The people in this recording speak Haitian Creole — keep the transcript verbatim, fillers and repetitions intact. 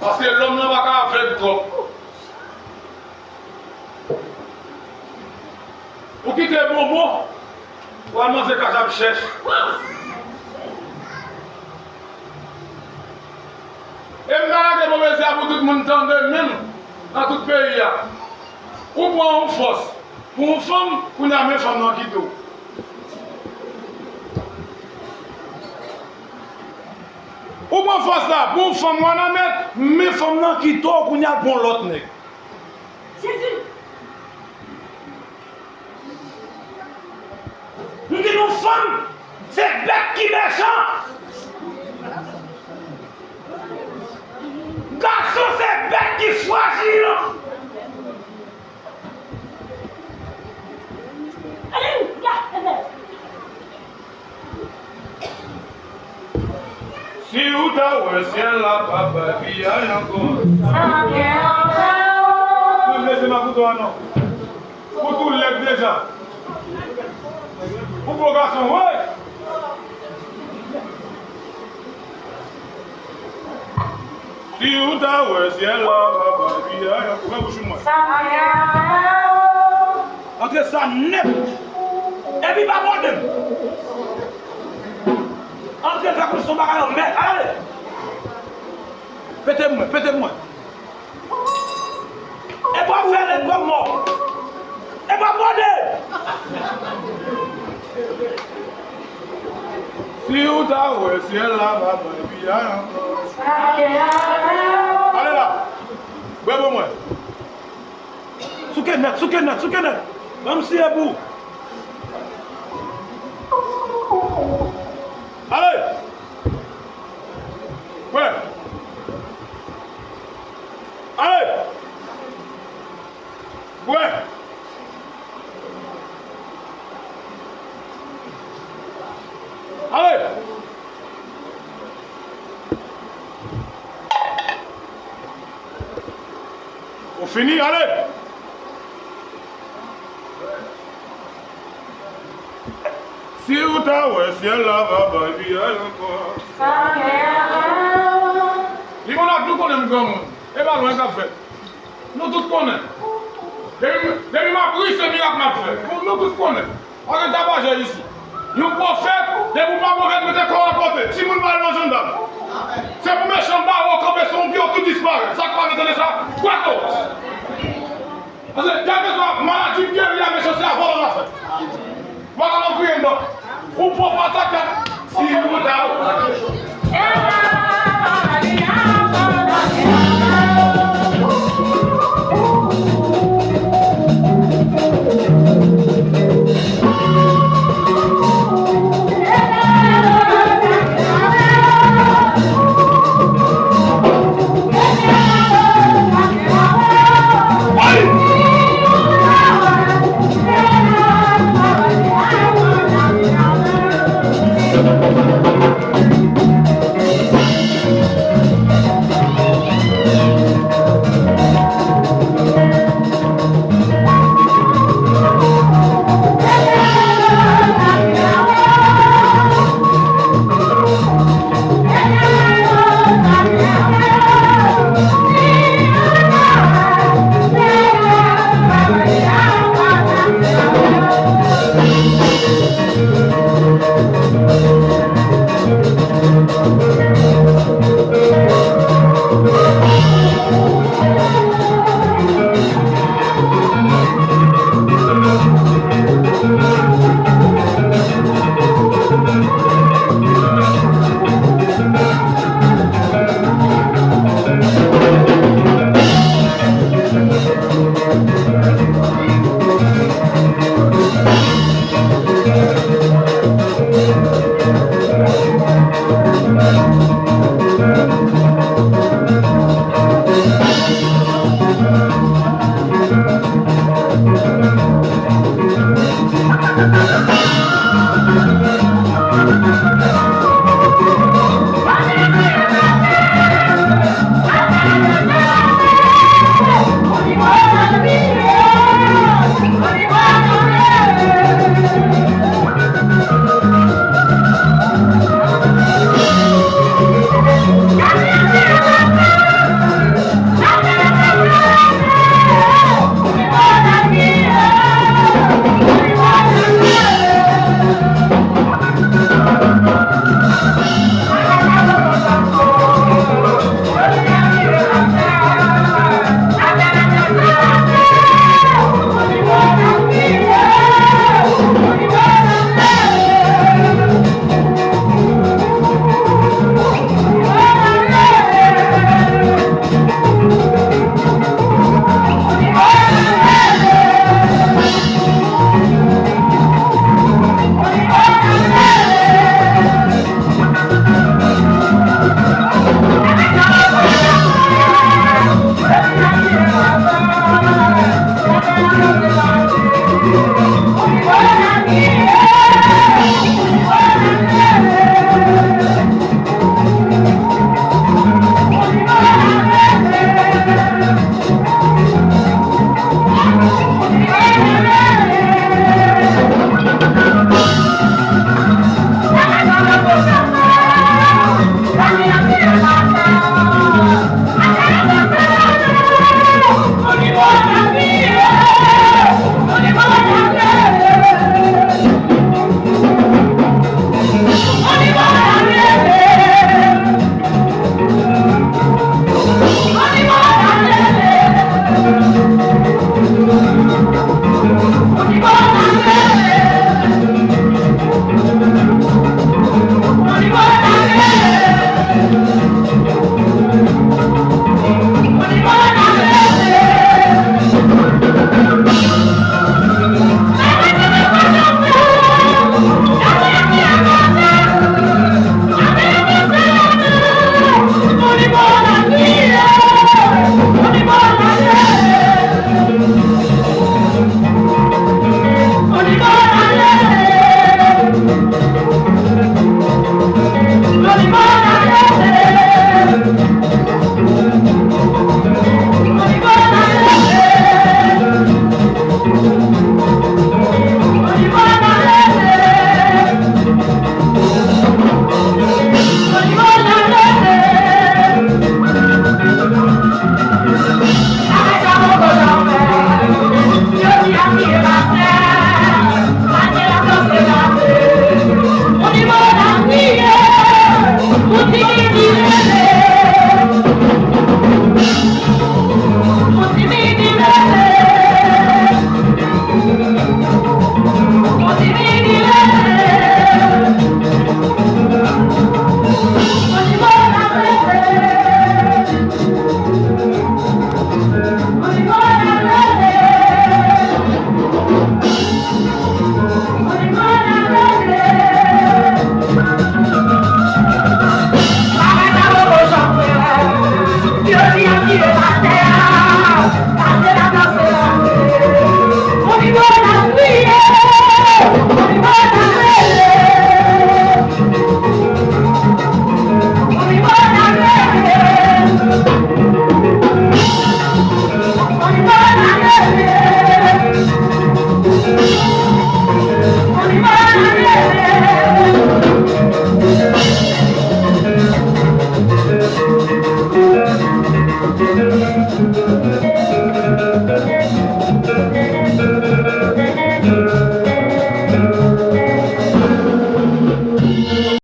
Paske lòm nan pa ka avèg twòp. Ou kite bonbon, ou al manje kachap chèch. E m ka lage pwofesi a pou tout moun tande, menm nan tout peyi a. Ou pran yon fòs pou yon fanm, kounye a men fanm nan kite w. Ou pran fòs la pou yon fanm wanament, men fanm nan kite w, kounye a l pran yon lòt nèg. Jezi! M di nou fanm, se bèt ki mechan. Gason, se bèt ki frajil. Alelouya! Si w ta wè syèl la pa bay piyay ankò. Mwen vle se makouto a non. Ou tou lèd deja. Ou gwo gason, wi. Si w ta wè syèl la pa bay piyay ankò. Fè bouch mwen. Antre sa nèt. Epi pa mòde m. Antre fè kout son bagay an mèt. Ale. Pete mwen, pete mwen. E pa fè lèt kòm mò. E pa mòde. Si w ta wè syèl la pa bay piyay ankò. Ale la. Bwè pou mwen. Souke nèt, souke nèt, souke nèt. Ban m siye pou. Ale! Bwè! Ale! Bwè! Ale! Ou fini, ale! Si w ta wè syèl la pa bay piyay ankò. Limonad, nou konnen m granmoun. E pa lwen k ap fèt. Nou tout konnen. Depi, depi m ap ri, se mirak m ap fè. Nou, nou tout konnen. Paske tabajè isi. Yon pwofèt, depi w pa pwofèt, mete kò w akote. Timoun pa al nan jandam. Se pou mechan bawo kanpe sou yon pye, w tou disparèt. Sa k pa vle tande sa? Kwato! Paske kèlkeswa maladi m geri a, mechanste a vòlò l ap fè. Vòlò l ap kriye m non. Ou pwofèt sa k ap si ou ta ou.